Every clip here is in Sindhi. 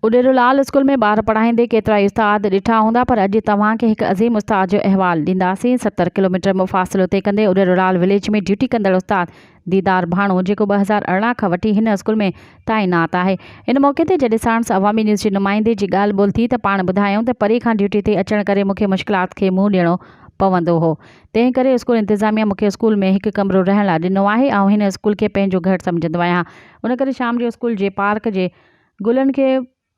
اڏيرو لال اسڪول ۾ ٻار پڙهائيندي ڪيترائي استاد ڏٺا هوندا پر اڄ توهان کي هڪ عظيم استاد جو احوال ڏينداسين. 70 ڪلوميٽر مفاصلو طئي ڪندي اڏيرو لال وليج ۾ ڊيوٽي ڪندڙ استاد ديدار ڀاڻو جيڪو 2018 کان وٺي هن اسڪول ۾ تعينات آهي. ان موقعي تي جڏهن ساڻس عوامي نيوز جي نمائندي جي ڳالهه ٻولهه ٿي ته پاڻ ٻڌايائون ته پري کان ڊيوٽي تي اچڻ ڪري مون کي مشڪلات کي منهن ڏيڻو پوندو هو تنهن ڪري اسڪول انتظاميا مون کي اسڪول ۾ هڪ ڪمرو رهڻ لاء ڏنو آهي آئون هن اسڪول کي پنهنجو گهر سمجهندو آهيان ان ڪري شام جو اسڪول جي پارڪ جي گلن کي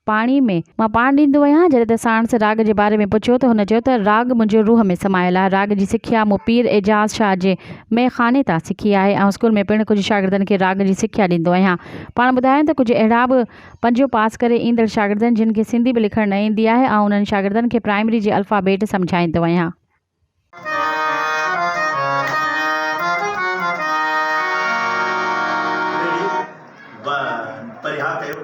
پاڻي ۾ مان پاڻ ڏيندو آهيان. جڏهن ته ساڻس راڳ جي باري ۾ پڇيو ته هن چيو ته راڳ منهنجي روح ۾ سمايل آهي. راڳ جي سکيا مون پير اعجاز شاهه جي مئي خاني تان سکي آهي. آئون اسڪول ۾ پڻ ڪجهه شاگردن کي راڳ جي سکيا ڏيندو آهيان. پاڻ ٻڌايائين ته ڪجهه اهڙا به پنجون پاس ڪري ايندڙ شاگردن جن کي سنڌي به لکڻ نه ايندي آهي آئون انهن شاگردن کي پرائمري جي الفا بيٽ سمجهائيندو آهيان. ريڊي ون پري ها ڪيو.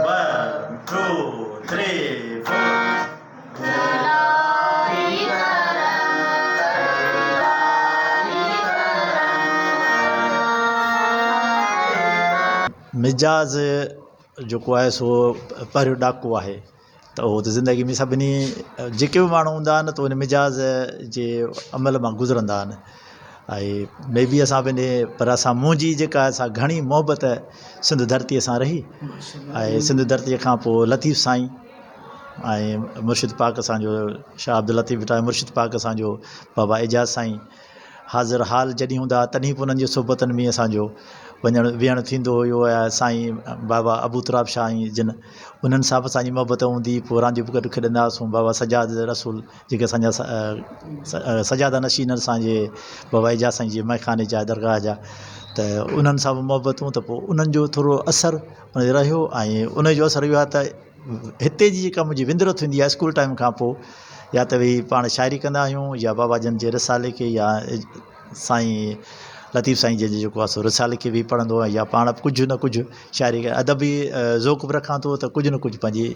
One two three four. مزاج جيڪو آهي سو پهريون ڏاڪو آهي ته اهو ته زندگي ۾ سڀني جيڪي به ماڻهو هوندا آهن ته ان مزاج جي عمل مان گذرندا آهن ۽ مي بي اسان پنهنجي پر اسان منهنجي جيڪا سا گهڻي محبت سنڌ ڌرتيءَ سان رهي ۽ سنڌ ڌرتيءَ کان پوءِ لطيف سائين ۽ مرشد پاڪ اسان جو شاهه عبداللطيف ڀٽائي مرشد پاڪ اسان جو بابا اعجاز سائين حاضر حال جڏهن هوندا هئا تڏهن به انهن جي صحبتن ۾ اسان جو وڃڻ ويهڻ ٿيندو هيو يا سائين بابا ابو تراب شاهه جن انهن سان به اسان جي محبت هوندي هئي پوءِ رانديون به گڏ کيڏندا هئاسون بابا سجاد رسول جيڪي اسان جا سجاده نشين اسان جي بابا اعجاز سائين جي مئخاني جا درگاهه جا ته انهن سان به محبتون ته پوءِ انهن جو ٿورو اثر رهيو ۽ ان جو اثر اهو آهي ته هتي جي جيڪا منهنجي وندر ٿيندي آهي اسڪول ٽائيم کان پوءِ يا ته ويهي پاڻ شاعري ڪندا آهيون يا بابا جن جي رسالي کي يا سائين لطيف سائين جن جي جيڪو آهي سو رسالي کي ويهي پڙهندو آهيان يا پاڻ به ڪجهه نه ڪجهه شاعري ادبي ذوق به رکان ٿو ته ڪجهه نه ڪجهه پنهنجي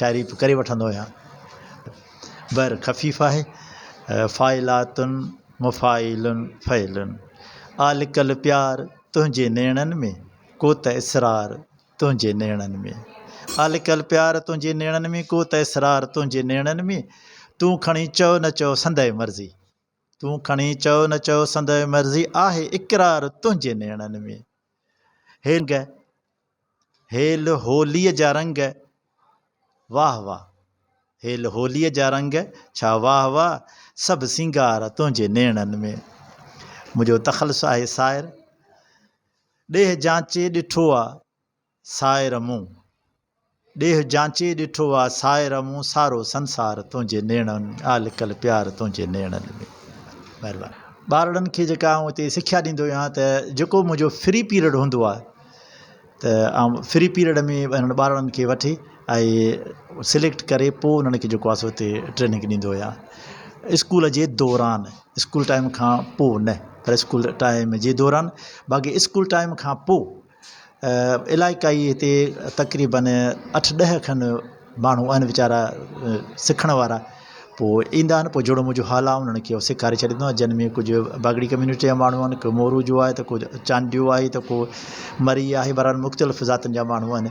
شاعري به ڪري وٺندو آهيان بحر خفيف آهي فاعلاتن مفاعيلن فعلن آ لڪل پيار تنهنجي نيڻن ۾ ڪو ته اسرار تنهنجي نيڻن ۾. آ لڪل پيار تنهنجي نيڻن ۾، ڪو ته اسرار تنهنجي نيڻن ۾. تون کڻي چئو نه چئو سندء مرضي. تون کڻي چئو نه چئو سندء مرضي، آهي اقرار تنهنجي نيڻن ۾. هيل هيل هوليء جا رنگ، واهه واهه. هيل هوليء جا رنگ، ڇا واهه واهه، سڀ سينگار تنهنجي نيڻن ۾. منهنجو تخلص آهي سائر. ڏيهه جانچي ڏٺو آ سائر مون. ڏيهه جانچي ڏٺو آ سائر مون سارو سنسار تنهنجي نيڻن ۾ آ لڪل پيار تنهنجي نيڻن ۾. مهرباني. ٻارڙن کي جيڪا آئون اتي سکيا ڏيندو آهيان ته جيڪو منهنجو فري پيريڊ هوندو آهي ته آئون فري پيريڊ ۾ انهن ٻارڙن کي وٺي ۽ سليڪٽ ڪري پوءِ انهن کي جيڪو آهي سو اتي ٽريننگ ڏيندو آهيان اسڪول جي دوران اسڪول ٽائيم کان پوءِ نه پر اسڪول ٽائيم جي دوران باقي اسڪول ٽائيم کان پوءِ علائقائي هتي تقريبن اٺ ڏهه کن ماڻهو آهن ويچارا سکڻ وارا پوءِ ايندا آهن پوءِ جهڙو منهنجو حال آهي انهن کي سيکاري ڇڏيندو آهيان جن ۾ ڪجهه باگڙي ڪميونٽي جا ماڻهو آهن ڪو مورو جو آهي ته ڪو چانڊيو آهي ته ڪو مري آهي بهرحال مختلف ذاتين جا ماڻهو آهن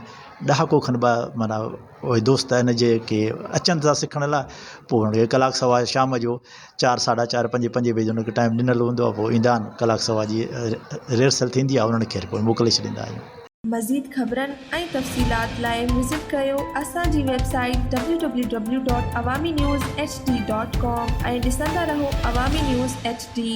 ڏهاڪو کن ٻه معنيٰ اهي دوست آهن جيڪي اچن ٿا سکڻ لاءِ پوءِ انهن کي ڪلاڪ سوا شام جو چار ساڍا چار پنجين پنجين بجي انهن کي ٽائيم ڏنل هوندو آهي پوء ايندا آهن ڪلاڪ سوا جي ريهرسل ٿيندي آهي انهن کي پوء موڪلي ڇڏيندا آهيون. مزيد خبرن ۽ تفصيلات لاء وزٽ ڪريو اسان جي website W W W dot Awami news H D dot com ۽ ڏسندا رهو عوامي نيوز ايڇ ڊي.